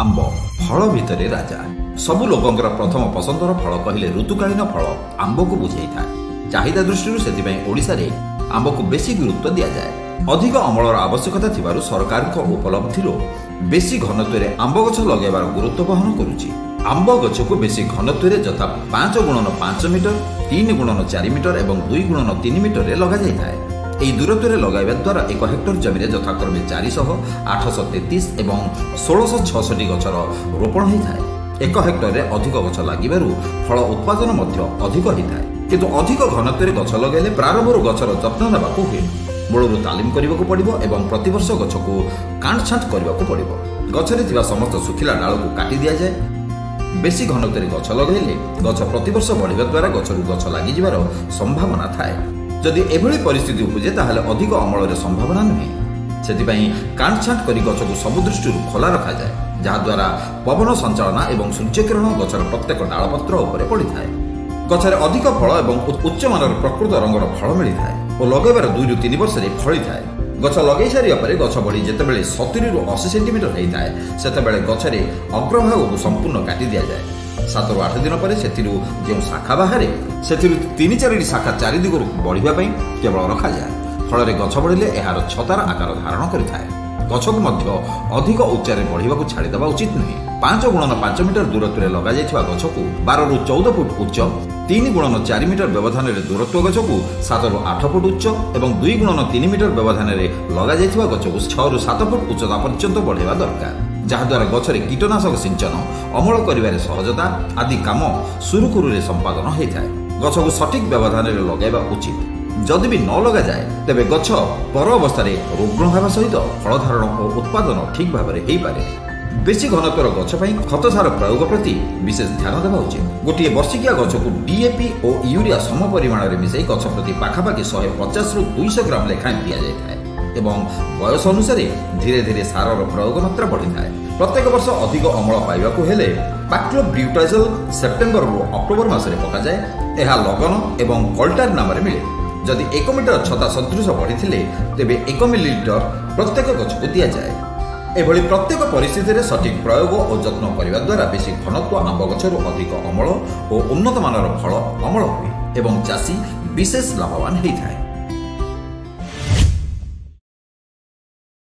ଆମ୍ବ ଫଳ ଭିତରେ ରାଜା। ସବୁ ଲୋକଙ୍କର ପ୍ରଥମ ପସନ୍ଦର ଫଳ କହିଲେ ଋତୁକାଳୀନ ଫଳ ଆମ୍ବକୁ ବୁଝେଇଥାଏ। ଚାହିଦା ଦୃଷ୍ଟିରୁ ସେଥିପାଇଁ ଓଡ଼ିଶାରେ ଆମ୍ବକୁ ବେଶୀ ଗୁରୁତ୍ୱ ଦିଆଯାଏ। ଅଧିକ ଅମଳର ଆବଶ୍ୟକତା ଥିବାରୁ ସରକାରଙ୍କ ଉପଲବ୍ଧିରୁ ବେଶୀ ଘନତ୍ୱରେ ଆମ୍ବ ଗଛ ଲଗାଇବାର ଗୁରୁତ୍ୱ ବହନ କରୁଛି। ଆମ୍ବ ଗଛକୁ ବେଶୀ ଘନତ୍ୱରେ ଯଥା 5 ଗୁଣନ 5 ମିଟର, 3 ଗୁଣନ 4 ମିଟର ଏବଂ 2 ଗୁଣନ 3 ମିଟରରେ ଲଗାଯାଇଥାଏ। ଏହି ଦୂରତ୍ୱରେ ଲଗାଇବା ଦ୍ୱାରା 1 ହେକ୍ଟର ଜମିରେ ଯଥାକ୍ରମେ 400, 833 ଏବଂ 1666 ଗଛର ରୋପଣ ହୋଇଥାଏ। 1 ହେକ୍ଟରରେ ଅଧିକ ଗଛ ଲାଗିବାରୁ ଫଳ ଉତ୍ପାଦନ ମଧ୍ୟ ଅଧିକ ହୋଇଥାଏ। କିନ୍ତୁ ଅଧିକ ଘନତ୍ୱରେ ଗଛ ଲଗାଇଲେ ପ୍ରାରମ୍ଭରୁ ଗଛର ଯତ୍ନ ନେବାକୁ ହୁଏ। ମୂଳରୁ ତାଲିମ କରିବାକୁ ପଡ଼ିବ ଏବଂ ପ୍ରତିବର୍ଷ ଗଛକୁ କାଣ୍ଟଛାଣ୍ଟ କରିବାକୁ ପଡ଼ିବ। ଗଛରେ ଥିବା ସମସ୍ତ ଶୁଖିଲା ଡାଳକୁ କାଟି ଦିଆଯାଏ। ବେଶୀ ଘନତ୍ୱରେ ଗଛ ଲଗାଇଲେ ଗଛ ପ୍ରତିବର୍ଷ ବଢ଼ିବା ଦ୍ୱାରା ଗଛରୁ ଗଛ ଲାଗିଯିବାର ସମ୍ଭାବନା ଥାଏ। ଯଦି ଏଭଳି ପରିସ୍ଥିତି ଉପୁଜେ ତାହେଲେ ଅଧିକ ଅମଳରେ ସମ୍ଭାବନା ନୁହେଁ। ସେଥିପାଇଁ କାଣ୍ଟଛାଣ୍ଟ କରି ଗଛକୁ ସବୁ ଦୃଷ୍ଟିରୁ ଖୋଲା ରଖାଯାଏ, ଯାହାଦ୍ୱାରା ପବନ ସଞ୍ଚାଳନା ଏବଂ ସୂର୍ଯ୍ୟକିରଣ ଗଛର ପ୍ରତ୍ୟେକ ଡାଳପତ୍ର ଉପରେ ପଡ଼ିଥାଏ। ଗଛରେ ଅଧିକ ଫଳ ଏବଂ ଉଚ୍ଚମାନର ପ୍ରକୃତ ରଙ୍ଗର ଫଳ ମିଳିଥାଏ ଓ ଲଗାଇବାର 2ରୁ 3 ବର୍ଷରେ ଫଳିଥାଏ। ଗଛ ଲଗାଇ ସାରିବା ପରେ ଗଛ ବଢ଼ି ଯେତେବେଳେ 70ରୁ 80 ସେଣ୍ଟିମିଟର ହୋଇଥାଏ, ସେତେବେଳେ ଗଛରେ ଅଗ୍ରଭାଗକୁ ସମ୍ପୂର୍ଣ୍ଣ କାଟି ଦିଆଯାଏ। 7ରୁ 8 ଦିନ ପରେ ସେଥିରୁ ଯେଉଁ ଶାଖା ବାହାରେ ସେଥିରୁ 3 4ଟି ଶାଖା ଚାରିଦିଗରୁ ବଢ଼ିବା ପାଇଁ କେବଳ ରଖାଯାଏ। ଫଳରେ ଗଛ ବଢ଼ିଲେ ଏହାର ଛତାର ଆକାର ଧାରଣ କରିଥାଏ। ଗଛକୁ ମଧ୍ୟ ଅଧିକ ଉଚ୍ଚରେ ବଢ଼ିବାକୁ ଛାଡ଼ିଦେବା ଉଚିତ ନୁହେଁ। 5 ଗୁଣନ 5 ମିଟର ଦୂରତ୍ୱରେ ଲଗାଯାଇଥିବା ଗଛକୁ 12ରୁ 14 ଫୁଟ ଉଚ୍ଚ, 3 ଗୁଣନ 4 ମିଟର ବ୍ୟବଧାନରେ ଦୂରତ୍ୱ ଗଛକୁ 7ରୁ 8 ଫୁଟ ଉଚ୍ଚ ଏବଂ 2 ଗୁଣନ 3 ମିଟର ବ୍ୟବଧାନରେ ଲଗାଯାଇଥିବା ଗଛକୁ 6ରୁ 7 ଫୁଟ ଉଚ୍ଚତା ପର୍ଯ୍ୟନ୍ତ ବଢ଼ାଇବା ଦରକାର, ଯାହାଦ୍ୱାରା ଗଛରେ କୀଟନାଶକ ସିଞ୍ଚନ, ଅମଳ କରିବାରେ ସହଜତା ଆଦି କାମ ସୁରୁଖୁରୁରେ ସମ୍ପାଦନ ହୋଇଥାଏ। ଗଛକୁ ସଠିକ୍ ବ୍ୟବଧାନରେ ଲଗାଇବା ଉଚିତ। ଯଦି ବି ନ ଲଗାଯାଏ ତେବେ ଗଛ ପର ଅବସ୍ଥାରେ ରୁଗ୍ଣ ହେବା ସହିତ ଫଳଧାରଣ ଓ ଉତ୍ପାଦନ ଠିକ୍ ଭାବରେ ହୋଇପାରେ। ବେଶୀ ଘନତ୍ୱର ଗଛ ପାଇଁ ଖତ ସାର ପ୍ରୟୋଗ ପ୍ରତି ବିଶେଷ ଧ୍ୟାନ ଦେବା ଉଚିତ। ଗୋଟିଏ ବର୍ଷିକିଆ ଗଛକୁ ଡିଏପି ଓ ୟୁରିଆ ସମ ପରିମାଣରେ ମିଶାଇ ଗଛ ପ୍ରତି ପାଖାପାଖି 150ରୁ 200 ଗ୍ରାମ ଲେଖାଏଁ ଦିଆଯାଇଥାଏ ଏବଂ ବୟସ ଅନୁସାରେ ଧୀରେ ଧୀରେ ସାରର ପ୍ରୟୋଗ ମାତ୍ରା ବଢ଼ିଥାଏ। ପ୍ରତ୍ୟେକ ବର୍ଷ ଅଧିକ ଅମଳ ପାଇବାକୁ ହେଲେ ପାକ୍ଲୋବ୍ୟୁଟାଜଲ ସେପ୍ଟେମ୍ବରରୁ ଅକ୍ଟୋବର ମାସରେ ପକାଯାଏ। ଏହା ଲଗନ ଏବଂ କଲ୍ଟାର ନାମରେ ମିଳେ। ଯଦି 1 ମିଟର ଛତା ସଦୃଶ ବଢ଼ିଥିଲେ ତେବେ 1 ମିଲିଲିଟର ପ୍ରତ୍ୟେକ ଗଛକୁ ଦିଆଯାଏ। ଏଭଳି ପ୍ରତ୍ୟେକ ପରିସ୍ଥିତିରେ ସଠିକ୍ ପ୍ରୟୋଗ ଓ ଯତ୍ନ କରିବା ଦ୍ୱାରା ବେଶୀ ଘନତ୍ୱ ଆମ୍ବ ଗଛରୁ ଅଧିକ ଅମଳ ଓ ଉନ୍ନତମାନର ଫଳ ଅମଳ ହୁଏ ଏବଂ ଚାଷୀ ବିଶେଷ ଲାଭବାନ ହୋଇଥାଏ।